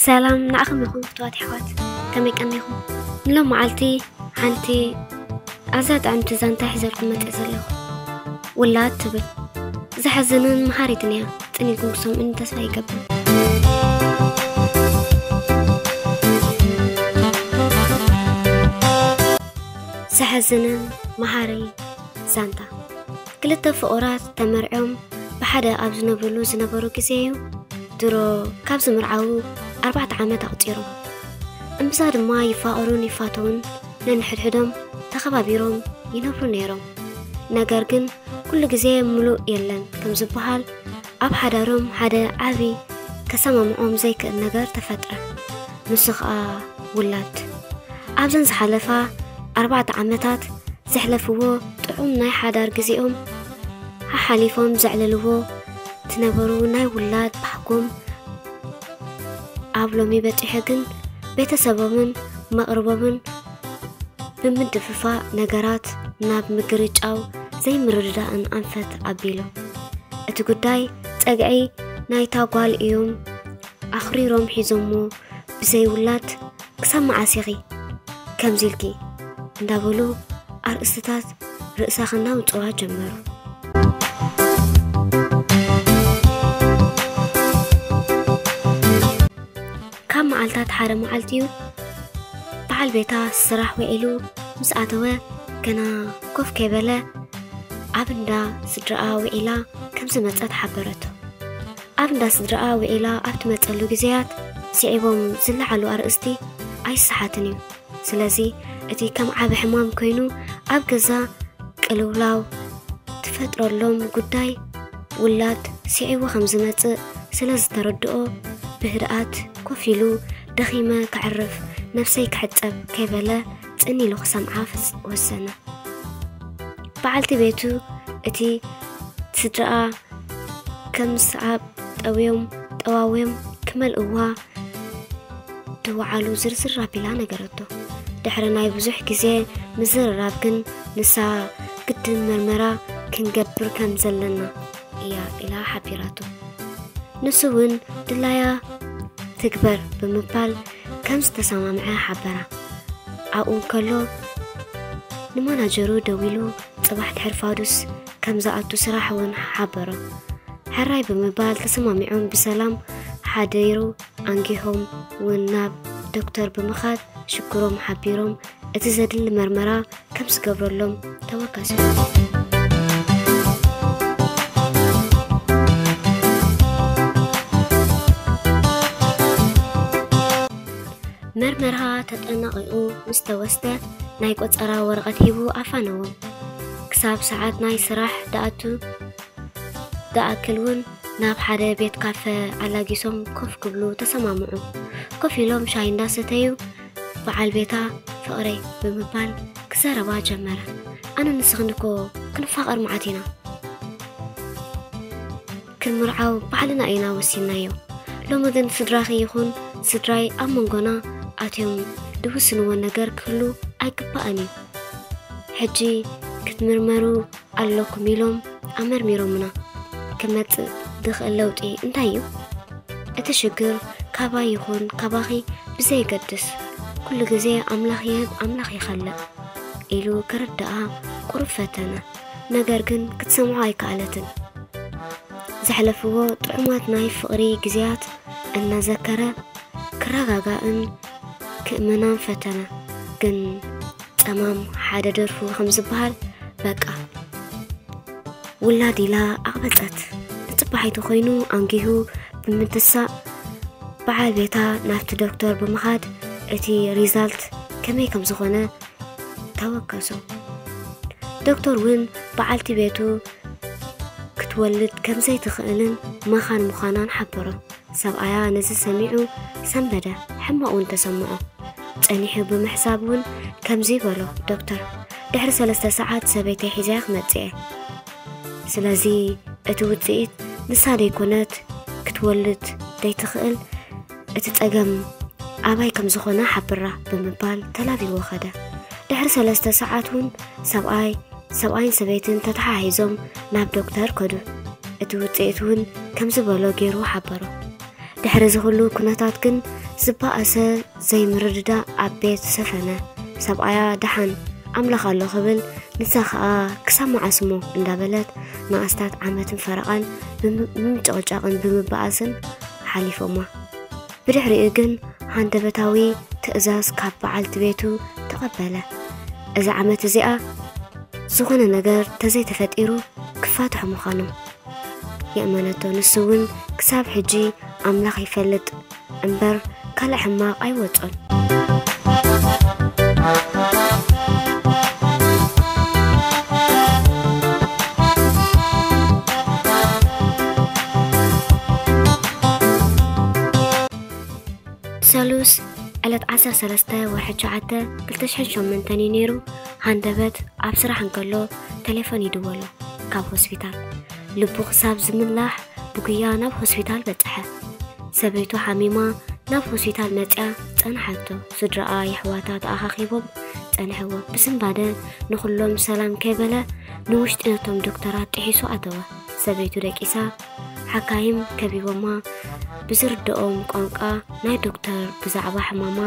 ሰላም ንዓኹም ይኹን ፍትዋት ኣሕዋት፣ ከመይ ቀኒኹም? ንሎም መዓልቲ ሓንቲ ኣዝያ ጥዕምቲ ዛንታ ሒዘልኩም መጽእ ዘለኹ ውላድ ትብል ዘሐዝንን መሃሪትን እያ። ጽኒትኩም ክሰምዑኒ ተስፋ ይገብር። ዘሐዝንን መሃሪ ዛንታ። ክልተ ፍቑራት ተመርዕዮም ብሓደ ኣብ ዝነብርሉ ዝነበሩ ግዜ እዩ። ድሮ ካብ ዝምርዓዉ ኣርባዕተ ዓመት ኣቑጺሮም። እምብዛ ድማ ይፋቐሩን ይፋተዉን ነንሕድሕዶም ተኸባቢሮም ይነብሩ ነይሮም። ነገር ግን ኩሉ ግዜ ምሉእ የለን ከም ዝበሃል ኣብ ሓዳሮም ሓደ ዓቢ ከሰማምዖም ዘይክእል ነገር ተፈጥረ። ንሱ ኸኣ ውላድ። ኣብዘን ዝሓለፋ ኣርባዕተ ዓመታት ዘሕለፍዎ ጥዑም ናይ ሓዳር ግዜኦም ሓሓሊፎም ዘዕለልዎ ትነበሩ ናይ ውላድ ባህጎም ኣብ ሎሚ በጺሐ ግን ቤተሰቦምን መቕርቦምን ብምድፍፋእ ነገራት ናብ ምግርጫው ዘይምርድዳእን ኣንፈት ኣቢሉ። እቲ ጉዳይ ጸግዒ ናይታ ጓል እዮም ኣኽሪሮም ሒዞሞ ብዘይ ውላድ ክሳብ መዓስ ኢኺ ከምዚ ኢልኪ እንዳበሉ ኣርእስትታት ርእሳ ከናውጽዋ ጀመሩ። ካብ መዓልታት ሓደ መዓልቲ እዩ በዓል ቤታ ስራሕ ውዒሉ ምስ ኣተወ ገና ኮፍ ከይበለ ኣብ እንዳ ስድራኣ ውዒላ ከም ዝመጸት ሓበረቶ። ኣብ እንዳ ስድራኣ ውዒላ ኣብ ትመጸሉ ግዜያት ስዒቦም ዝለዓሉ ኣርእስቲ ኣይሰሓትን እዩ። ስለዚ እቲ ከም ዓቢ ሕማም ኮይኑ ኣብ ገዛ ቅልውላው ትፈጥረሎም ጉዳይ ውላድ ስዒቡ ከም ዝመጽእ ስለ ዝተረድኦ ብህድኣት ኮፍ ኢሉ ደኺመ ከዕርፍ ነብሰይ ክሕጸብ ከይበለ ጽን ኢሉ ክሰምዓ ፈስ-፣ ወሰነ። በዓልቲ ቤቱ እቲ ስድራኣ ከም ሰዓብ ጠውዮም ጠዋውዮም ክመልእዋ ድወዓሉ ዝርዝር ኣቢላ ነገረቶ። ድሕሪ ናይ ብዙሕ ግዜ ምዝርራብ ግን ንሳ ግድን መርመራ ክንገብር ከም ዘለና እያ ኢላ ሓቢራቶ። ንሱ እውን ድላያ ትግበር ብምባል ከም ዝተሰማምዐ ሓበራ። ኣብኡ እንከሎ ንማናጀሩ ደዊሉ ጽባሕ ድሕሪ ፋዱስ ከም ዝኣቱ ስራሕ እውን ሓበሮ። ሕራይ ብምባል ተሰማሚዖም ብሰላም ሓዲሩ ኣንጊሆም እውን ናብ ዶክተር ብምኻድ ሽግሮም ሓቢሮም እቲ ዘድሊ መርመራ ከም ዝገብረሎም ተወከሱ። መርመራ ተጠናቒቑ ምስ ተወስደ ናይ ቆጸራ ወረቐት ሂቡ ኣፋነዎም። ክሳብ ሰዓት ናይ ስራሕ ደኣቱ ደኣክል እውን ናብ ሓደ ቤት ካፈ ኣላጊሶም ኮፍ ክብሉ ተሰማምዑ። ኮፍ ኢሎም ሻሂ እንዳሰተዩ በዓል ቤታ ፍቕረይ ብምባል ክዛረባ ጀመረ። ኣነ ንስኽን እኮ ክንፋቐር መዓት ኢና። ክንምርዓው ባዕልና ኢና ወሲናዮ። ሎሚ ግን ስድራኺ ይኹን ስድራይ ኣብ መንጎና ኣትዮም ዝውስንዎ ነገር ክህሉ ኣይግባእን እዩ። ሕጂ ክትምርመሩ ኣለኩም ኢሎም ኣመርሚሮምና። ክመጽእ ዝኽእል ለውጢ እንታይ እዩ? እቲ ሽግር ካባይ ይኹን ካባኺ ብዘየገድስ፣ ኩሉ ግዜ ኣምላኽ ይህብ፣ ኣምላኽ ይኸልእ ኢሉ ክርድኣ ቁሩብ ፈተነ። ነገር ግን ክትሰምዖ ኣይከኣለትን። ዘሕለፍዎ ጥዑማት ናይ ፍቕሪ ግዜያት እናዘከረ ክረጋጋእን ክእመናን ፈተነ። ግን ጸማም ሓደ ደርፉ ከም ዝበሃል፣ በቃ ውላድ ኢላ ኣቕበጸት። ንጽባሒቱ ኮይኑ ኣንጊሁ ብምትሳእ በዓል ቤታ ናብቲ ዶክተር ብምኻድ እቲ ሪዛልት ከመይ ከም ዝኾነ ተወከሶ። ዶክተር እውን በዓልቲ ቤቱ ክትወልድ ከም ዘይትኽእልን መኻን ምዃናን ሓበሮ። ሰብኣያ ነዚ ሰሚዑ ሰንበደ፣ ሕማቕ እውን ተሰምዖ። ጸኒሑ ብምሕሳብ እውን ከምዚ በሎ፣ ዶክተር፣ ድሕሪ ሰለስተ ሰዓት ሰበይተይ ሒዘያ ክመጽእ እየ። ስለዚ እቲ ውጽኢት ንሳ ደይኮነት ክትወልድ ደይትኽእል፣ እቲ ጸገም ኣባይ ከም ዝኾነ ሓብራ ብምባል ተላቢዎ ኸደ። ድሕሪ ሰለስተ ሰዓት እውን ሰብኣይ፣ ሰብኣይን ሰበይትን ተተሓሒዞም ናብ ዶክተር ከዱ። እቲ ውጽኢት እውን ከም ዝበሎ ገይሩ ሓበሮ። ድሕሪ እዚ ኩሉ ኩነታት ግን ዝበኣሰ ዘይምርድዳእ ኣብ ቤት ሰፈነ። ሰብኣያ ደሓን ኣምላኽ ኣሎ ክብል፣ ንሳ ኸኣ ክሳብ መዓስ እሞ እንዳበለት ንኣስታት ዓመትን ፈረቓን ብምጭቕጫቕን ብምበኣስን ሓሊፎማ። ብድሕሪኡ ግን ሃንደበታዊ ትእዛዝ ካብ በዓልቲ ቤቱ ተቐበለ። እዚ ዓመት እዚኣ ዝኾነ ነገር ተዘይተፈጢሩ ክፋትሑ ምዃኖም የእመነቶ። ንሱ እውን ክሳብ ሕጂ ኣምላኽ ይፈልጥ እምበር ካልእ ሕማቕ ኣይወጾን። ሰሉስ ዕለት ዓሰርተ ሰለስተ ወርሒ ትሽዓተ ክልተ ሽሕን ሸሞንተን እዩ ነይሩ። ሃንደበት ኣብ ስራሕ እንከሎ ቴሌፎን ይድወሎ ካብ ሆስፒታል። ልቡ ክሳብ ዝምላሕ ብጉያ ናብ ሆስፒታል በጽሐ። ሰበይቱ ሓሚማ ናብ ሆስፒታል መጽያ ጸንሓቶ። ስድራኣ የሕዋታ ተኣኻኺቦም ጸንሕዎ። ብስንባደ ንኹሎም ሰላም ከይበለ ንውሽጢ ነቶም ዶክተራት ጥሒሱ ኣተወ። ሰበይቱ ደቂሳ፣ ሓካይም ከቢቦማ ብዝርድኦም ቋንቋ ናይ ዶክተር ብዛዕባ ሕማማ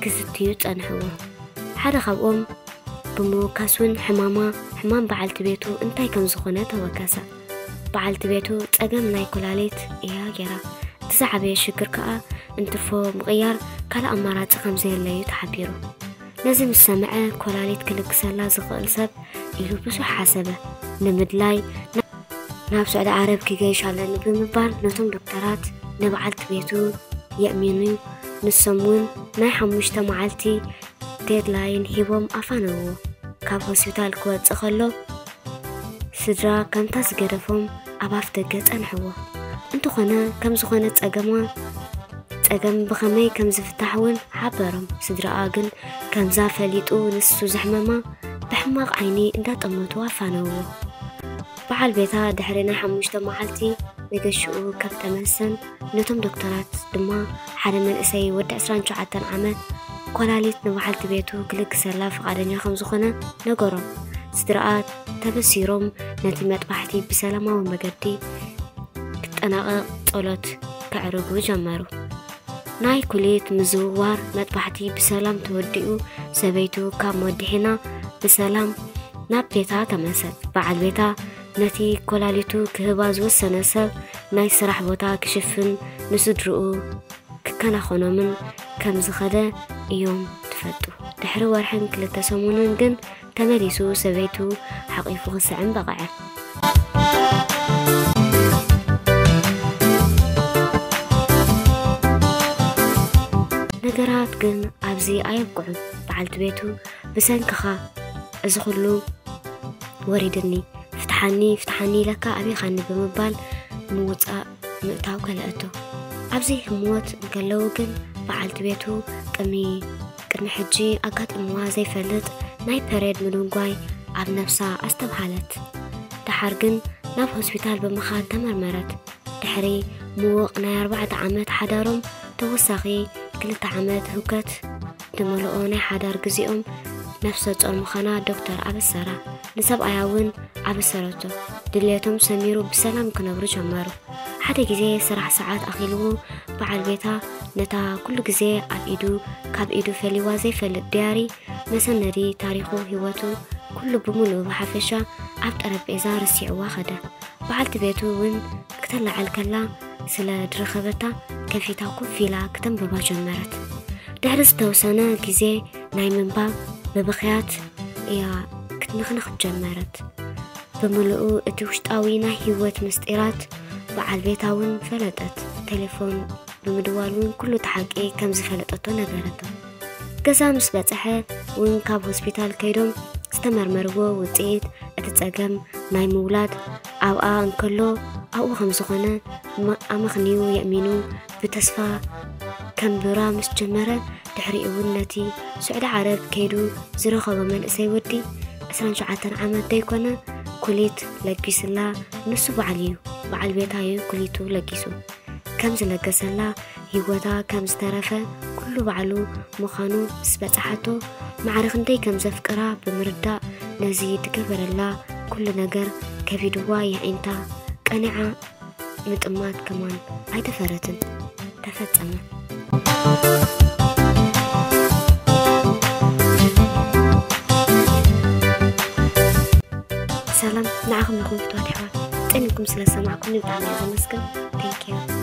ክዝትዩ ጸንሕዎ። ሓደ ካብኦም ብምውካስ እውን ሕማማ፣ ሕማም በዓልቲ ቤቱ እንታይ ከም ዝኾነ ተወከሰ። በዓልቲ ቤቱ ጸገም ናይ ኮላሊት እያ ገይራ። እቲ ዝዓበየ ሽግር ከኣ እንትርፎ ምቕያር ካልእ ኣማራጺ ከም ዘየለዩ ተሓቢሩ። ነዚ ምስ ሰምዐ ኮላሊት ክልግሰላ ዝኽእል ሰብ ኢሉ ብዙሕ ሓሰበ። ንምድላይ ናብ ስዑዲ ዓረብ ክገይሽ ኣለኒ ብምባል ነቶም ዶክተራት ንበዓልቲ ቤቱ የእሚኑ። ንሶም እውን ናይ ሓሙሽተ መዓልቲ ዴድላይን ሂቦም ኣፋነውዎ። ካብ ሆስፒታል ክወጽእ ከሎ ስድራ ከምታ ዝገደፎም ኣብ ኣፍ ደገ ጸንሕዎ። እንተኾነ ከም ዝኾነ ጸገማ ጸገም ብኸመይ ከም ዝፍታሕ እውን ሓበሮም። ስድራኣ ግን ከምዛ ፈሊጡ ንሱ ዘሕመማ ብሕማቕ ዓይኒ እንዳጠመቱ ኣፋነውዎ። በዓል ቤታ ድሕሪ ናይ ሓሙሽተ መዓልቲ መገሽኡ ከም ተመልሰን ነቶም ዶክተራት ድማ ሓደ መንእሰይ ወዲ ዕስራን ትሽዓተን ዓመት ኮላሊት ንበዓልቲ ቤቱ ክልግሰላ ፍቓደኛ ከም ዝኾነ ነገሮም። ስድራኣ ተበሲሮም ነቲ መጥባሕቲ ብሰላማዊ መገዲ ክጠናቐቕ ጸሎት ከዕርጉ ጀመሩ። ናይ ኩሊት ምዝውዋር መጥባሕቲ ብሰላም ተወዲኡ፣ ሰበይቱ ካብ መወድሒና ብሰላም ናብ ቤታ ተመልሰት። በዓል ቤታ ነቲ ኮላሊቱ ክህባ ዝወሰነ ሰብ ናይ ስራሕ ቦታ ክሽፍን ንስድርኡ ክከናኸኖምን ከም ዝኸደ እዮም ትፈጡ። ድሕሪ ወርሕን ክልተ ሰሙንን ግን ተመሊሱ ሰበይቱ ሓቒፉ ክስዕም በቕዐ። ነገራት ግን ኣብዚ ኣየብቅዑን። በዓልቲ ቤቱ ብሰንክኻ እዚ ኩሉ ወሪድኒ፣ ፍትሓኒ፣ ፍትሓኒ ኢለካ ኣቢኻኒ ብምባል ምውጻእ ምእታው ከለአቶ። ኣብዚ ህሞት እንከለዉ ግን በዓልቲ ቤቱ ቅድሚ ቅድሚ ሕጂ ኣጋጢምዋ ዘይፈልጥ ናይ ፐሬድ ምድንጓይ ኣብ ነብሳ ኣስተብሃለት። ደሓር ግን ናብ ሆስፒታል ብምኻድ ተመርመረት። ድሕሪ ምዉቕ ናይ ኣርባዕተ ዓመት ሓዳሮም ተወሳኺ ክልተ ዓመት ህውከት ዝመልኦ ናይ ሓዳር ግዜኦም ነፍሰ ጾር ምዃና ዶክተር ኣበሰራ። ንሰብኣያ እውን ኣበሰረቶ። ድልየቶም ሰሚሩ ብሰላም ክነብሩ ጀመሩ። ሓደ ግዜ ስራሕ ሰዓት ኣኺልዎ በዓል ቤታ ነታ ኩሉ ግዜ ኣብ ኢዱ ካብ ኢዱ ፈሊዋ ዘይፈልጥ ድያሪ መሰነዲ ታሪኹ ህይወቱ ኩሉ ብምሉኡ ብሓፈሻ ኣብ ጠረጴዛ ረሲዕዋ ኸደ። በዓልቲ ቤቱ እውን ክተላዕል ከላ ስለ ድረኸበታ ከፊታ ኮፍ ኢላ ክተንብባ ጀመረት። ድሕሪ ዝተወሰነ ግዜ ናይ ምንባብ ብብኽያት እያ ክትንኽንኽ ጀመረት። ብምሉኡ እቲ ውሽጣዊ ናይ ህይወት ምስጢራት በዓል ቤታ እውን ፈለጠት። ቴሌፎን ብምድዋል እውን ኩሉ እቲ ሓቂ ከም ዝፈለጠቶ ነገረቶ። ገዛ ምስ በጽሐ እውን ካብ ሆስፒታል ከይዶም ዝተመርመርዎ ውጽኢት እቲ ጸገም ናይ ምውላድ ኣብኣ እንከሎ ኣብኡ ከም ዝኾነ ኣመኽንዩ የእሚኑ ብተስፋ ከንብራ ምስ ጀመረ ድሕሪኡ እውን ነቲ ስዑዲ ዓረብ ከይዱ ዝረኸቦ መንእሰይ ወዲ ዕስራን ትሽዓተን ዓመት ደይኮነ ኩሊት ለጊስላ ንሱ በዓል እዩ በዓል ቤታ እዩ ኩሊቱ ለጊሱ ከም ዝለገሰላ ህይወታ ከም ዝተረፈ ኩሉ ባዕሉ ምዃኑ ምስ በጻሓቶ ማዕረ ክንደይ ከም ዘፍቅራ ብምርዳእ ነዚ ድገበረላ ኩሉ ነገር ከቢድዋ የዒንታ ቀኒዓ ምጥማት ከማን ኣይደፈረትን። ተፈጸመ። ሰላም ንዓኹም ይኹን ፍትዋት ኣሕዋት፣ ጠኒኩም ስለ ሰማዕኩምኒ ብጣዕሚ እየ ዘመስግን። Thank you።